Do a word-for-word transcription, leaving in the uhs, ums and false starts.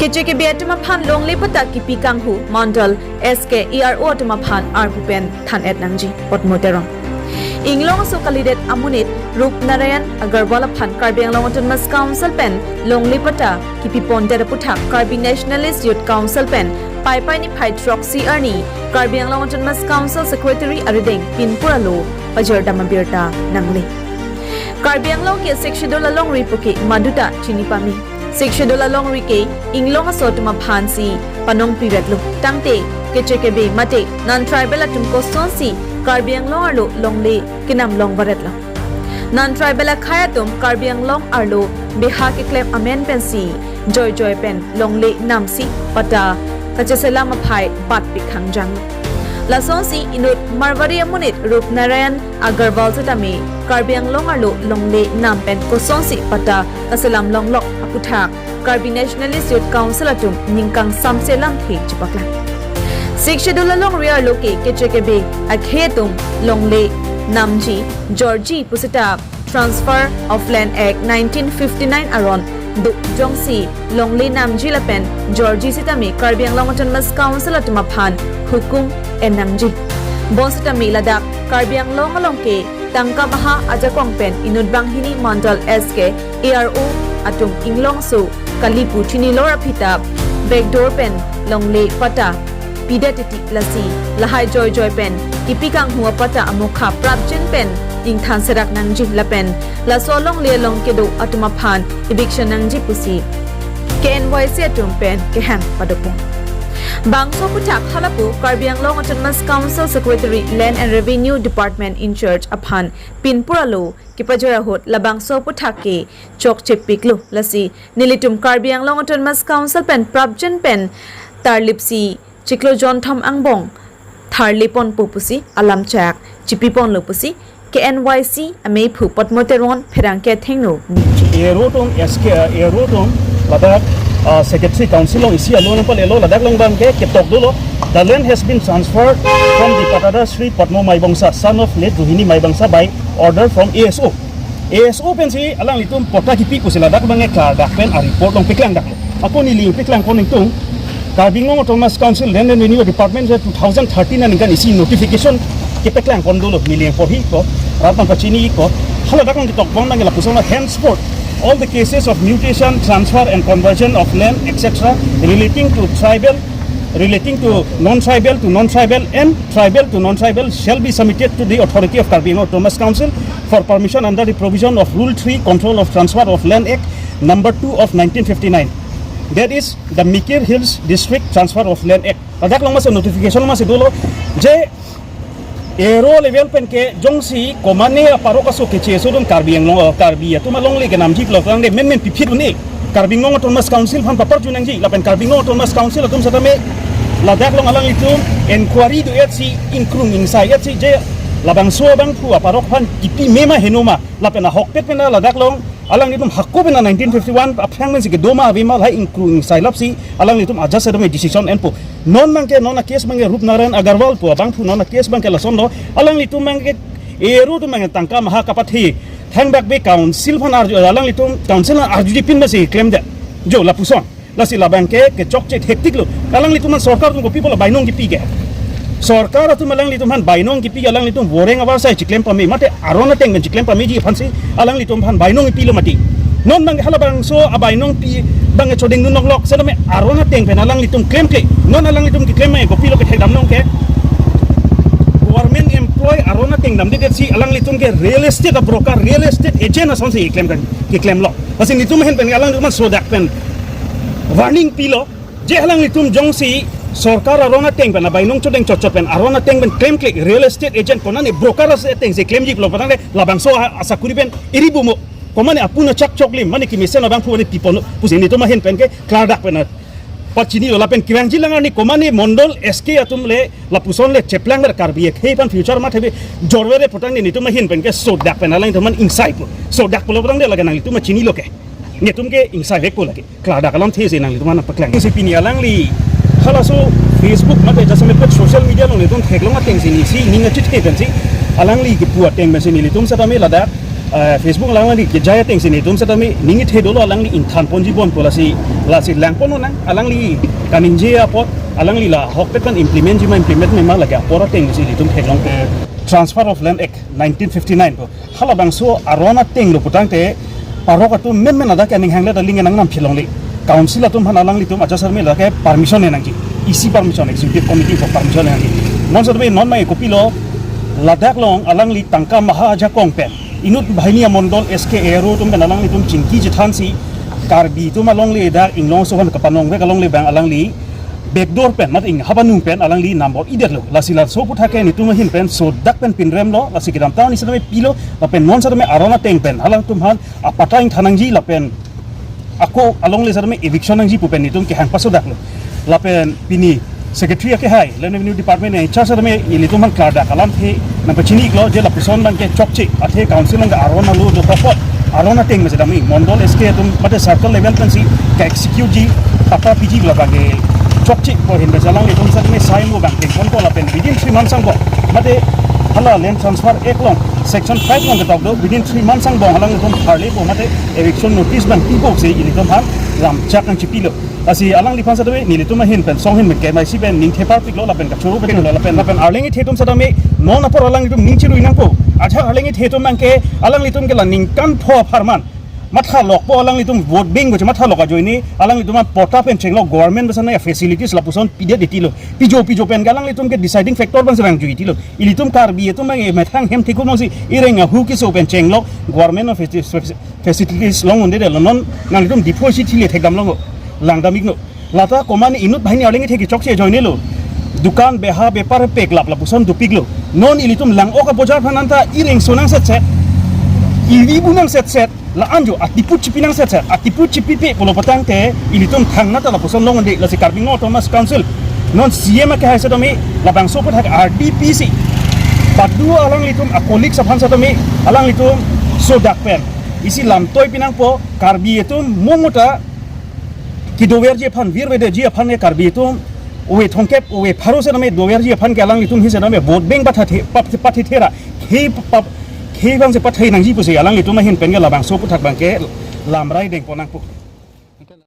Keche kebe atum aphan longle patta kipi kanghu mandal S K A R O atum aphan arpu pen than-et nangji, Potmo Teron. Inglong aso kalidet amonit Rup Narayan Agarwal aphan Karbi Anglong Autonomous Council pen longle patta kipi pondet aputhak Karbi Nationalist Youth Council pen Paipai niphai throksi arni Karbi Anglong Autonomous Council Secretary arideng pinpur alo pajir dam abirta nangle. Karbi Anglong ke Sixth Schedule alongri puke maduta chini pame. Sixth Schedule alongri ke inglong aso atum aphan si panong pivetlo. Tangte keche kebe mate non-tribal atum kosonsi Karbi Anglong arlo longle kenam long varetlo. Non-tribal akhei atum Karbi Anglong arlo beha keklem amen pensi joijoi pen longle namsi patta kacheselam aphai batpik hangjang. Lasonsi inut Marwari amonit Rup Narayan Agarwal setame Karbi Anglong arlo longle nam pen kosonsi patta kaselam longlok aputhak Karbi Nationalist Youth Council atum ningkang samse lamthe chepaklang. Sixth Schedule alongri arlo ke keche kebe akhei atum longle namji jorji pusita Transfer of Land Act nineteen fifty-nine aron do jongsi longle namji lapen jorji setame Karbi Anglong Autonomous Council atum aphan hukum en nangji. Bonsetame ladak Karbi Anglong along ke tangka maha ajakong pen inut banghini mandal S K A R O atum inglong aso kalipu chini lor aphita backdoor pen longle patta pidet titi, lasi lahai joijoi pen kipi kanghu apatta amokha prapjin pen ingthan serak nangji lapen laso alongle along kedo atum aphan eviction nangji pusi K N Y C atum pen kehang padopon. Bangso aputhak halapu Karbi Anglong Autonomous Council Secretary Land and Revenue Department in charge aphan pinpur alo kepajor ahut labangso aputhak ke chokchepiklo, lasi nelitum Karbi Anglong Autonomous Council pen prapjin pen tarlipsi chiklo jonthom angbong tharliponpo pusi alam chak chipiponlo pusi K N Y C ameiphu Potmo Teron pherangke athengno ningje. A R O atum S K, A R O atum ladak, uh, Secretary Council along isi alo nangpalelo, ladak along abang ke ketok dolo. The land has been transferred from the pattadar Shri Potmo Maibongsa, son of late Rohini Maibongsa, by order from A S O. A S O pensi alanglitum patta kipi pusi ladak abang ke klardak pen a report along paklang daklo. Ako neli paklangpon ningtung, Karbi Anglong Autonomous Council Land and Revenue Department je two thousand thirteen aningkan isi notification kepaklang pon dolo, neli porhi ko, rat nangpachini ko, hala dak nangketok bom nang lapuson henceforth all the cases of mutation, transfer and conversion of land, et cetera relating to tribal, relating to non-tribal to non-tribal and tribal to non-tribal shall be submitted to the authority of Karbi Anglong Autonomous Council for permission under the provision of Rule three, Control of Transfer of Land Act number two of nineteen fifty-nine. That is the Mikir Hills District Transfer of Land Act. Ladak along masi notification masi dolo je A R O level pen ke jongsi komane aparok aso keche aso dun Karbi Anglong, Karbi atum alongle kenamji pulo tangte menmen piphit un-e Karbi Anglong Autonomous Council aphan paparju nangji lapen Karbi Anglong Autonomous Council atum setame ladak along alanglitum inquiry do-etsi ingkrung ingsai-etsi je labangso abangphu aparok aphan kipi mema henoma lapen ahokpet pen ladak along alanglitum hako pen nineteen fifty-one aphrang pensi kedo ma ave ma lahai ingkrung ingsai lapsi alanglitum ajat setame decision enpo. Non abang ke, non a-case abang ke Rup Narayan Agarwal pu abangphu non a-case abang ke lason do, alanglitum abang ke A R O atum abang ke tangka maha kapathe thangbak be council aphan arju, alanglitum council aphan arjujepin masi klemdet jo lapuson. Lasi labang ke kechokche thektik lo. Alanglitum aphan sorkar atum kopi pulo bainong kipi ke? Sorkar atum alanglitum aphan bainong kipi, alanglitum voreng avarsai chiklem pame mate aron ateng pen chiklem pameji aphansi alanglitum aphan bainong kipilo mati. Non abang halabangso abainong pi abang chodeng dun noklok setame aron ateng pen alanglitum klemkle. Non alanglitum keklem me kopilo kethekdam nong ke? Government employee aron ateng damdedetsi alanglitum ke real estate a-broker, real estate agent asonsi keklemkan, keklemlo. Lasi nelitum ahin pen alanglitum aphan sodak pen warning pilo. Je alanglitum jongsi sorkar aron ateng pen abainong chodeng chotchot pen aron ateng pen klemkle real estate agent konane broker ase atengsi klemji pulo patang le labangso a-, asakuri pen iri bumo. Komane apun achak choklim mane kemesen abangphu mane piponpo pusi nelitum ahin pen ke klardak pen pachinilo lapen kevangji lang arni komane mondol S K atum le lapuson le cheplang ber Karbi akhei aphan future mathe be jorvere putang nelitum ahin pen ke sodak pen alanglitum aphan ingsaipo. Sodak pulo putang le lake nanglitum chinilo ke. Nelitum ke ingsai vekpo lake. Klardak alamthe si nanglitum aphan paklang. Si pini alangli halaso Facebook mate jasemet social media along nelitum theklong ateng si neli si ning achethe pensi alangli kepu ateng pensi nelitum setame ladak Eh, Facebook alangli kejai atengsi netum setame ning kethe dolo, alangli ingthan ponji bompo, lasi, lasi langpon nang, alangli kaningje apot, alangli la ahokpet pen implement ji ma implement me ma lake apor atengsi netum theklong. Eh, Transfer of Land Act nineteen fifty-nine po. Halabangso aron ateng lo putangte parok atum menmen adak aning hanglet aling nang nam philongle. Council atum aphan alanglitum achar setame lake permission nangji. E C permission, executive committee aphan permission nangji. Non setame non mai kopilo, ladak along alangli tangka maha ajakong pen, inut banghini amondol S K A R O atum pen alanglitum chingki chethansi, Karbi atum alongle dak inglong aso aphan kapanongvek alongle abang alangli backdoor pen, mat ing habanung pen alangli nambor idetlo. Lasi laso aputhak ke netum ahin pen sodak pen pinremlo, lasi kedamtang arni setame pilo, lapen non setame aron ateng pen halangtum aphan apatta ingthan nangji lapen ako alongle setame eviction nangji pu pen netum kehang pasodaklo. Lapen pini Secretary akehai, Land Revenue Department in charge setame ilitum aphan klardak alamthe nangpachini-iklo, je lapuson abangke chokche, athe council along aron alo do kokot, aron ateng me setame mondol S K atum mate circle level pensi ka-execute ji, patta piji pu labangke chokche pu ahin pen alanglitum setame sign lo abang tengponpo lapen within three months angbong mate hala Land Transfer Act along section five along ketok do, within three months angbong alanglitum harlepo mate eviction notice abang pipo pusi ilitum aphan lamchak nangchipilo. Lasi alangliphan setame nelitum ahin pen song ahin pen kemaisi pen ning theparpiklo lapen kachoro pen lo lapen, lapen arleng kethe atum setame non apor alanglitum ning chirui nangpo. Ajak arleng kethe atum abangke alanglitum ke la ningkan pho apharman mathalokpo, alanglitum vote bank ko chemathalok ajoine alanglitum aphan patta pen chenglok, government pen setame facilities lapuson pidet titilo. Pijo pijo pen ke alanglitum ke deciding factor abang serang jui tilo. Ilitum Karbi atum abang emethang hem thekut mongsi ireng ahu keso pen chenglok, government of faci-, facilities long un'edetlo, non nanglitum Diphu si thile thekdam long, langdam-iknon. Lata komane inut banghini arleng kethe kechokche ajoinelo. Dukan beha bepar peklap lapuson dopiklo. Non ilitum lang-ok abojar aphan anta ireng sonang setset, ivi bunang setset, la-an jo atipu chipi nang setset, atipu chipipe pulo putangte ilitum thangnat ta lapuson long un'edet, lasi Karbi Anglong Autonomous Council non C M akehai setame labangso aputhak R D P si padu alanglitum a-colleagues aphan setame alanglitum sodak pen isi lamtoi pinangpo. Karbi atum mumuta kedoverji aphan, virvedeji aphan ke Karbi atum ove thomkep ove pharo setame doverji aphan ke alanglitum hi setame vote bank pathathe, pap-, pathethe ra khei pap-, khei abangsi pathai nangji pusi alanglitum ahin pen ke labangso aputhak abangke lamrai dengpon nangpo.